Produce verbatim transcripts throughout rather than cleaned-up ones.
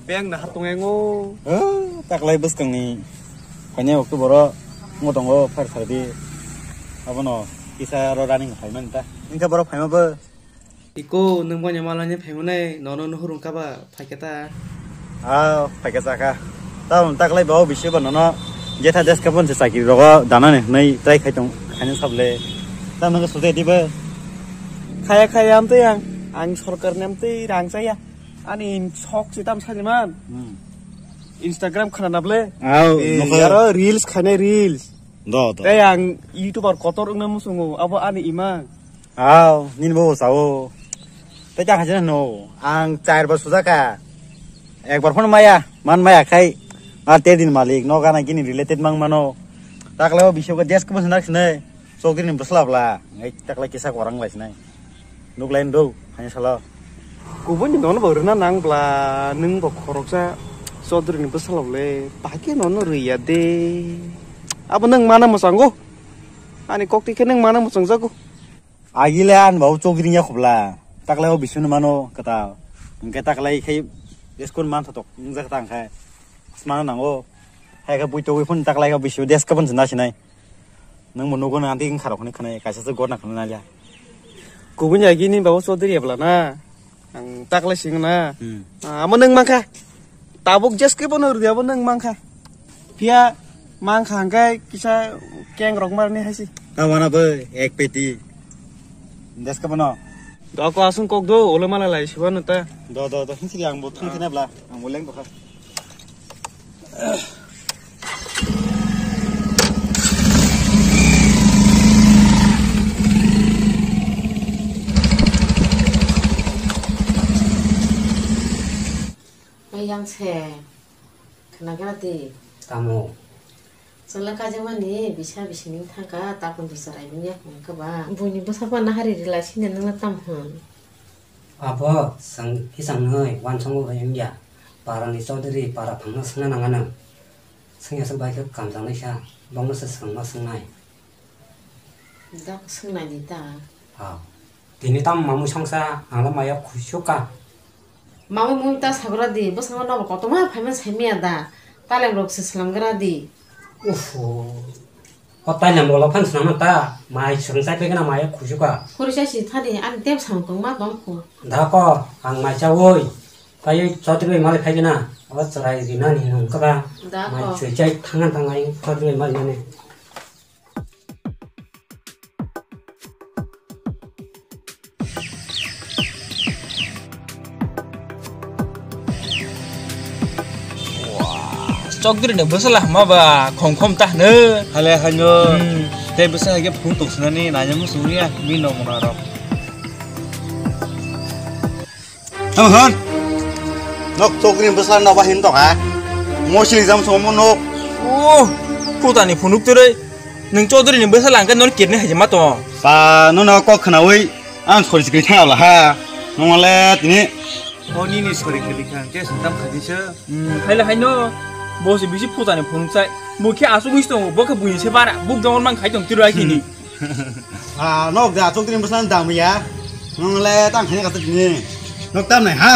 Beng na hatung engo. Oh, taklai bwskangni. Kanya waktu boro ngo tongo fire service. Abono kisa ro running phaimani ta. Engka boro phaima bo. Iko nung banya malanya phaimanai nono nuhurung kaba phaiketa. Ah, phaiketa ka. Tao taklai bao bisi ba nono. Jetha des kapon se sakiri rogo dana ne nai try khai tong khanya sable. Tao nang sute diba. Khaya khaya amte yang. Ang sorkar nem te rang saya. Ani sok si tam saliman. Hmm. Instagram khana na ble. Au, eh, nokho. Aro reels khane reels. Do, do. Tei ang YouTuber kotor wngna musungo, abo ani imang. Au, nini bo sao. Tei ta khajana no, ang char ba sujaka. Ekbar phone maya, man maya khai. Ar te din malik, no gana gini related mang mano. Taklai o bisio ko des ko bwswk nak sinai. Chokdiri ni bwsla bla. Ngai taklai kisa korang lai sinai. Nuk lain do, hani salo. Kubun ni nono bo rwna nang bla, nung bo khoroksa Chaudhary ni bwsla bole. Pake nono rwya de. Abo nung mana mwchango. Ani kok tikhe nung mana mwchangjago. Agile an bo chokdiri ya khobla. Taklai o bisio no mano kata. Hingke taklai khai eskon man thotok. Nung jak tang khai. Smana nango. Hai khe buitogwi phun taklai khe bisi des kapan se nasinai. Nwng bo nugo na anti wngkha rok hinwi khwnai kaisa se gor na khwnai nalya. Kubun ya gini babu Chaudhary ya bwla na. Ang taklai sing na. Hmm. Ah, amo nwng mankha. Tabuk jes ke bono rwya bo nwng mankha. Phiya mankha hwnkhe kisa keng rok marni haisi. Tamana bo ek peti. Des ka bono. Doko asung kok do, ole mala lai sibano ta. Do, do, do, hinsiri ang bo thang thina bla. Ang bo leng bokha. Ayang se, khna gra di. Tamo? Chwla kaijakmani bisa bisingni thangkha, takon rwchwrai bini yakung khe ba. Buini bwsa phano hari rwlai sini nangla tam hwn. Abo chwng kichangni uansukmung bai wngya. Parani chaudhuri para phangno swngna nang anw. Swngya swk bai khe kamchanglaisa, bongno se swngma swngnai. Dak swngnai di ta. Ha. Tini tam mamui songsa, angla maya khuisuk ka. Mamui mui ta sagra di, bwskango nobo kotorma phaima saimaya da. Talem rok se swlamgra di. Uff. O tailem rok phan swnamna ta, mai swrwng chai phaikhe na maya khuisuk ka. Khori chai si thani, ani tep samung kwbangma tong kho. Da ko, ang mai chaui. Kaiui chotri bai malai phaikhe na, abo chwrai rinani nung kha ba. Da ko. Mai chwi chai thangna thangnai chotri bai malai mani. Chokdiri ni bwsala hama ba khom khom ta hwno. Hale haino. Hmm. Tei bwsa hai khe phung tok swnani naina muchung ya bini nok mona rok. Tamo hwn. Nok chokri bwsla noba hin tokha. Mosli jam somo nok. Oh, putani phunuk twrwi. Nwng Chaudhary ni bwsla hwnkhe nono kirni hai ma to. Pa, nono kok khnaui ang sori sikri thang ala ha. Nongole tini. O nini sori kiri kha hwnkhe swnam khaji se. Hmm, haile haino. Bo se bisi putani phunuk sai. Bo khe asugwi se tongo, bo khe buini se bara. Buk dongor mang khai tong tiro ai kini. Ah, nok da, chok tini bwsla dam ya. Nong le tang khani kata tini. Nok tam nai ha.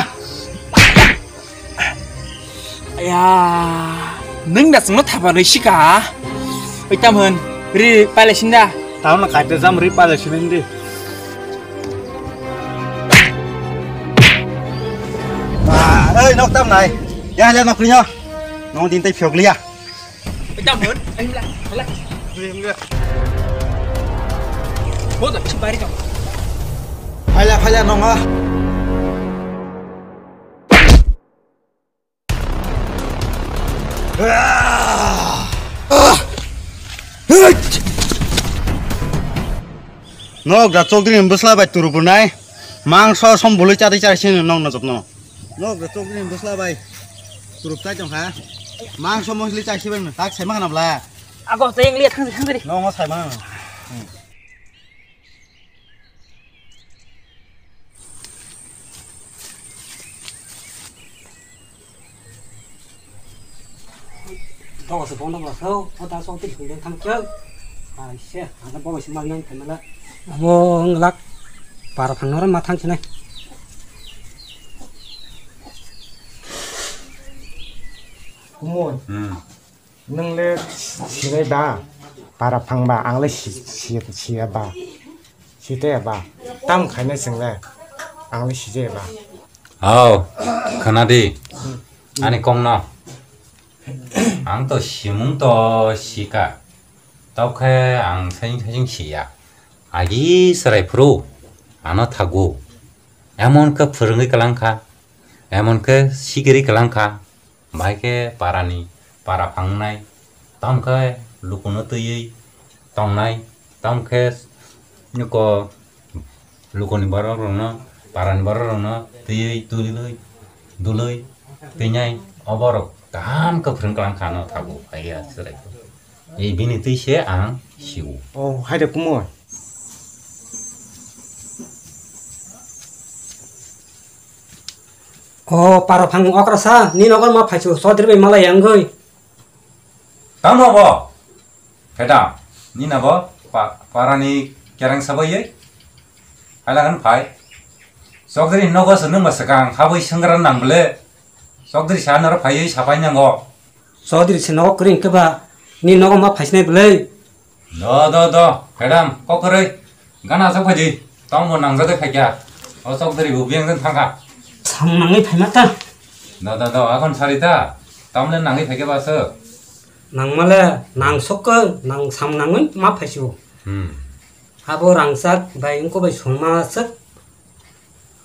Ya, nung da sungno thapa rwi sika. Oi tam hwn, ri pale sinda. Tam na kaite jam ri pale sinin di. Ah, oi nok tam nai. Ya ya nok rinyo. Nong din tai phiok liya. Oi tam hwn, ai mla, mla. Bo da chi bari ka. Phaila phaila nongo. Nok da chokdri ni bwsla bai turu bunai. Mangso som bului chadai chadai sini nong na jopno. Nok da chokdri ni bwsla bai. Turup chai tong kha. Mangso mosli chai sibang tak sai ma khana bla. Ago teng le thang thang diri. Nongo sai ma. Tong se bong dong so, o da so ti hung thang chang. Ai se, ada bo se mal nang thang la. Amo nglak para phang nora ma thang chinai. Hmm. Nwng le sinai ba, para phang ba, ang le si, si, siya ba, sitaya ba, tam khainai chwng le, ang le sijaya ba. Hao, khana di, ani kok no. Ang to simung to sika, tao khe ang saing saing siya. Agi chwrai phuru, ano thago. Emon khe phwrwngwi kwlang kha, emon khe sigiri kwlang kha. Bahai khe parani para phangnai, tamo khe lukuno twiwi tongnai, tamo khe noko lukuni borok rokno, parani borok rokno twiwi tulilwi dulwi twinai, o borok kaham khe phwrwng kwlang kha no thago phaiya chwrai. Ei bini twi se ang siwo. O, hai de kumo. O para phang okra sa, ni nogo ma phaisu, sodri bai malai yang goi. Tamo bo? Kheda, ni na bo pa-, parani kereng sabai ye? Hala kan phai. Sokdri nogo se nung ba sakang, haboi sengran nang bele. Sokdri sa noro phai ye sapai nango. Sodri se nogo kring ke ba, ni nogo ma phaisinai bele. Do, do, do, madam, kok kwrwi. Gana aswk phaidi. Tongbo nangjagwi phaikha. O chokdiri bo biyang jang thangkha. Sam nangwi phaima ta. Do, do, do, akon sari ta. Tamle nangwi phaikha ba aswk. Nangmale nangsok khe, nang sam nangwi ma phaisio. Hmm. Abo rangchak bai wngko bai songma aswk.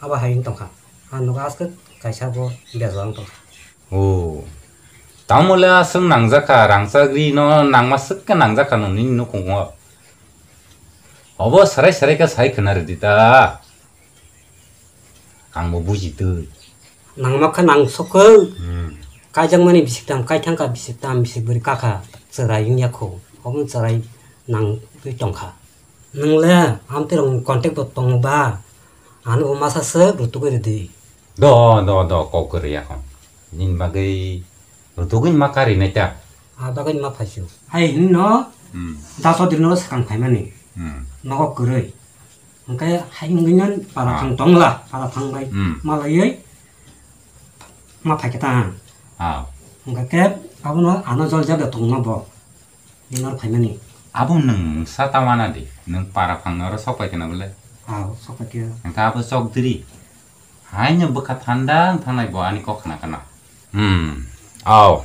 Abo hai wng tongkha. Ang nogo aswk kaisa bo bejwang tongkha. O. Tamo le aswk nangjakha, rangchak ri no nangma swk khe nangjakha no nini nukhungo. Obo sarai sarai khe sai khwna rwdi ta. Ang bo buji twi. Nangma khe nangsok khe. Hmm. Kaijakmani bisik tam, kaithang kha bisik tam, bisik bwrwi kakha chwrai wngya kho. Obo chwrai nangwi tongkha. Nwng le amtwi rok contact bo tongo ba? Ano bo masa swk rutugwi rwdi. Do, do, do, kok kwrwi ya kho. Nini bagwi rutugwi ma kari nai ta. A bagwi ma phaisio. Hai hwnwi no. Hmm. Da Chaudhary no swkang phaimani. Hmm. Nogo kwrwi. Hwnkhe hai wngwi no para Ah. thang tongla, para thang bai Hmm. malaiwi ma phaikhe ta. Ah. Hwnkhe khe abono ano jol jagao tongma bo. Nini oro phaimani. Abo nwng sa ta wana di, nwng para phang oro sok pai khna bole. Ah, sok pai khe. Hwnkhe abo chokdiri. Haino bwkha thanda wng thangnai bo ani kok khna khna. Hmm. Aw.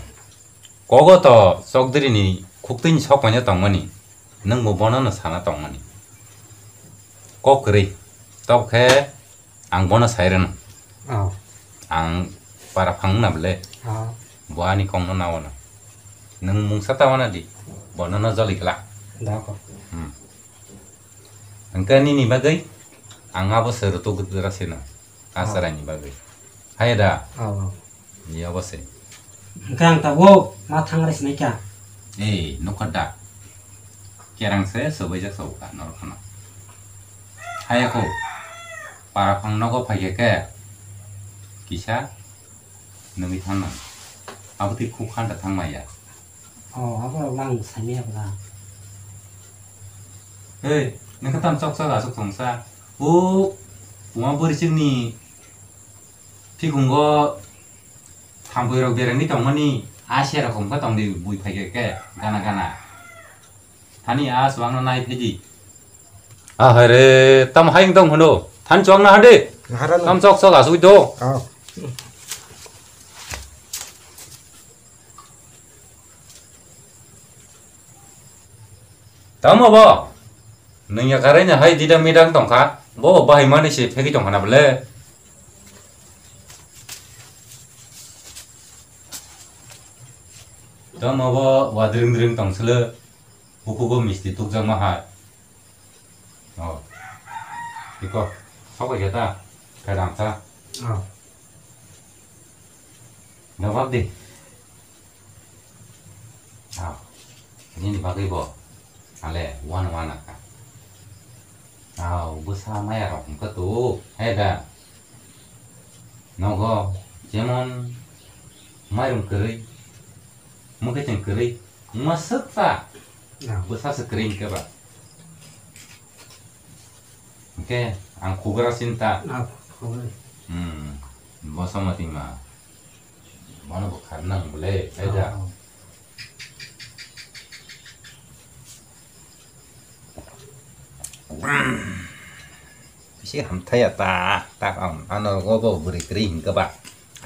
Kogo to chokdiri ni khuktwi ni sok paina tongmani. Nwng bo bono no sana tongmani. Kok kwrwi. Tok khe ang bono sai rwno. Oh. Ang para phang na bole. Oh. Bo ani kong no na wano. Nwng mungsa ta wana di. Bono no joli kla. Da ko. Hmm. Hwnkhe nini bagwi ang abo se rutuk gra sino. Asarai ni bagwi. Hai da. Oh. Ni abo se. Hwnkhe ang tabuk ma thang rai sinai kha. Ei, nukha da. Kerang se sobaijak sobo kha norok khana. Haya kho. Para phang nogo phai khe kisa nungwi thang nang. Abo twi khuk khanda thang maya. Oh, abo rok lang sami abo lang. Hei, nokha tam chok chok asuk thongsa. O, puma bwrwi chwngni phikungo thampui rok berengwi tongmani, a sera kom kha tongdi bui phai khe gana gana. Thani a chuwakno nai phaidi. A hai re, tam hai wng tong hwno. Thani chuwakno hade. Nahara no. Tam chok chok asugwi do. Ah. Tamo bo. Nwng ya karai na hai dida midang tong kha. Bo bahai mani se phegwi tong kha na bole. Tamo bo wadring dring tong sele. Bukugo misti tukjakma hai. Oh. Iko, sok bai khe ta, khe rang ta. Oh. Nabak di. Oh. Nini bagwi bo. Ale, wan wan aka. Oh, bwsa maya rok hwnkha tu. Hai da. Nogo, jemon, mairum kwrwi, mwkhwtwng kwrwi, wngma swk ta. Ah. Bwsa se kwrwi hwnkhe ba. Hwnkhe ang khugra sinta. Ah, khugra. Hmm, bo somo tingma. Mano bo kharnang bole, ai da. Oh. Bisi hamthaya ta, ta ang ano go bo bwrwi kwrwi hinkhe ba,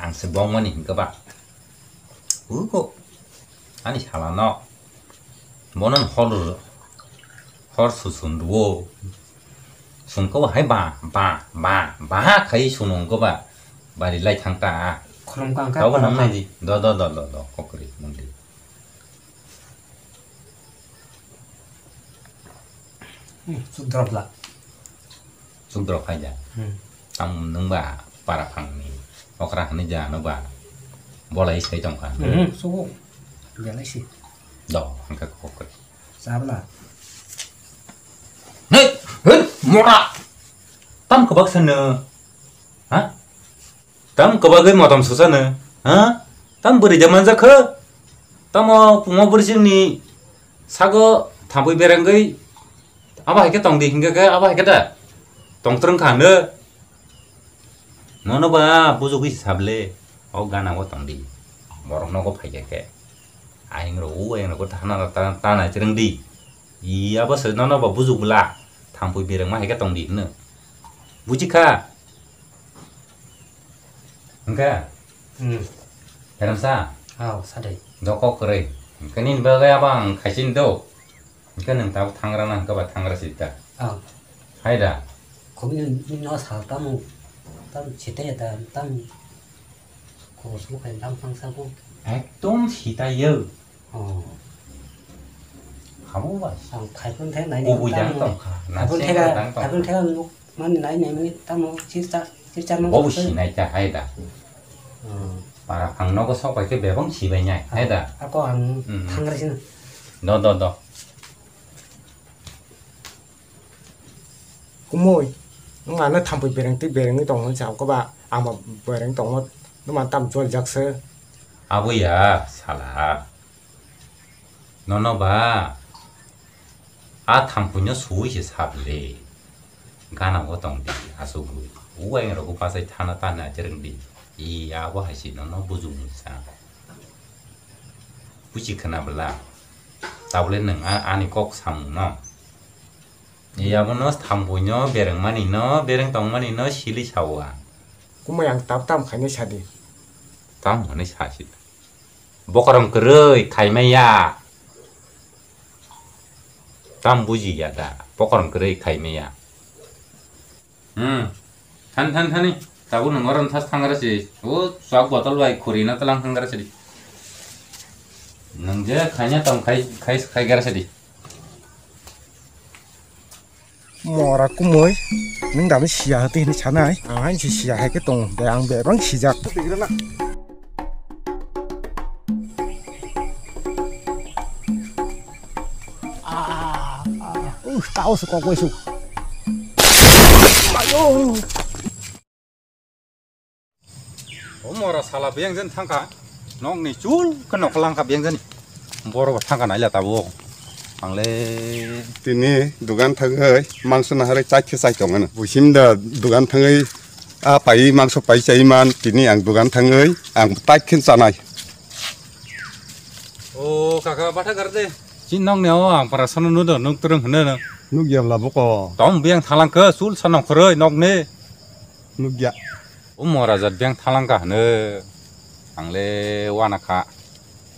ang se bongmani hinkhe ba. Ugo, ani sala no, bono hor, hor susun ruo, sungko hai ba, ba, ba, ba khai sunung go ba, bari lai thang ta. Khulum kang kha, tabo khulum nang kha. Nai di, do, do, do, do, do, kokri, mundi. Hmm, sudrop la. Sudrop khai ja. Hmm. Tam nung ba para phang ni okra hani ja no ba. Bolai sai tong kha. Hmm, sugo. Belai si. Do, hangka kokri. Sabla. Hei, hei, mora. Tam kebak sana. Ha? Tam kwbagwi motom suchano, ha? Tam bwrwi da manjak kho? Tamo pungma bwrwi chwngni sago thampui berengwi abo hai khe tong di hinkhe khe abo hai khe da? Tong twrwng kha hwno? Nono ba bujugwi sable, o gana o tong di. Borok nogo phai khe khe. Ayeng rok o ayeng rok o thana ta, ta, ta nai chwrwng di. I abo se nono ba bujugwla. Thampui berengma hai khe tong di hwno. Buji kha? Hwnkhe? Hmm. Heremsa? Aw, sadai. Doko kwrwi. Hwnkhe nini bagwi abo ang khaisini do. Hwnkhe nwng tabuk thangra na hwnkhe ba thangra sita. Aw. Hai da? Khobini nini no sal tamo, tamo sita ya da, tamo. Khosmo khai lam phang sabo. Ekdom sita yo. Oh. Habo ba. Ang phaipun thai nai. Obo jang tong kha. Phaipun thai, phaipun thai nuk mani nai nai mani tamo chircha, chircha mang. Obo sinai ta hai da. Oh. Para phang nogo sok bai khe bebang sibai nai hai da. Ako ang thangra sina. Do, do, do. Kumui, nwng ano thampui bereng twi berengwi tongmani chao khe ba, ang bo bereng tongmo, nwng tam joljak se. Abo ya, sala. Nono ba, a thampui no suwi se sable. Gana o tong di, asugwi. Uaing rok bachai thana tana chereng di. I abo hai si nono bujung sa. Buchi khna bwla. Tabole nwng a-, ani kok samung no. Yabono thampuino berengmani no, bereng tongmani no sili sao ang. Kumui ang tab tam khainai sadi. Tam hwnwi sasi. Bokorom kwrwi khaimaya. Tam bujiya da. Bokorom kwrwi khaimaya. Hmm. Than, than, thani. Tabuk nwng oro thas thangra si. O chwk botol bai khuri no tlang thangra si. Nwng je khaina tong khai, khai, khai gara si. Mora kumui, nwng dami siya hati hini sanai. Ang hain si siya hai ke tong, de ang bebang sijak. Ah, ah, uh, tao se kok su. Ayo. O mora sala biyang jen thangkha. Nokni chul khe noklang kha biyang jani. Borok thangkha naila tabuk. Angle. Tini dugan thangwi mangso naharwi chai khe chai tongano. Busim da dugan thangwi a pai mangso pai chai man tini ang dugan thangwi ang tai khe chanai. O kaka batha garde. Chin nokni o ang para sono nudo nuk turung hwno. Nuk yabla boko. Tom biyang thalang khe chul sa nongkhoroi nokni. Nukya. O mora jat biyang thalangkha hwno. Angle wana kha.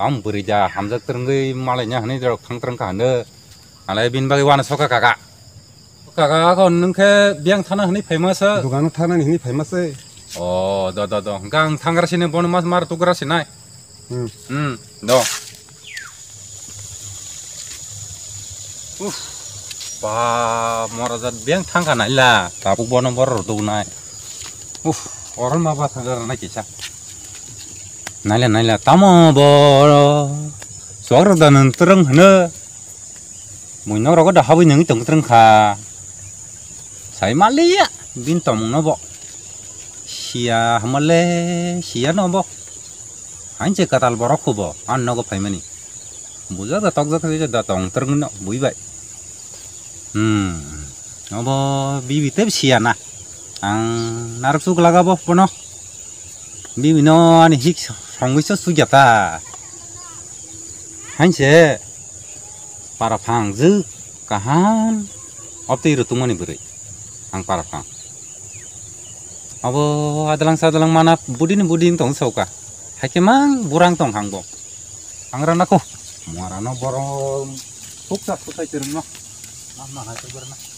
Tam bwrwi da hamjak twrwngwi malaina hwnwi rok thang twrwngkha hwno. Angle bini bagwi wana sokha kaka. Kaka, ako nwng khe biyang thana hwnwi phaima se? Dogano thanani hwnwi phaima se. O, do, do, do. Hwnkhe ang thangra sini bono mas mar tugra sinai. Hmm. Hmm, do. Uf, ba, mora jat beng thangkha naila, tabuk bono borok rwduknai. Uf, oron ma ba thangkha rwnai kisa. Naila, naila, tamo bo, chwk rok da nwng twrwng hwno. Mui nok rogo da habwi nwngwi tong twrwng kha. Sai maliya, bini tongmung no bo. Siya hamale, siya no bo. Hain se katal borok khubo, ang nogo phaimani. Bujak da tokjak se da tong twrwng no bui bai. Hmm. Obo bibi teb siya na. Ang narok chuk laga bo pono. Bibi no ani hik Tongwi so sugya ta. Hainse para phang jwk kaham. Obtwi rw tungmani bwrwi. Ang para phang. Abo adalang sadalang mana budini budini tong sauka. Haikhe mang burang tong hangbo. Ang rana ko. Muarano borom. Suksa sutai tirno. Nama hai to berna.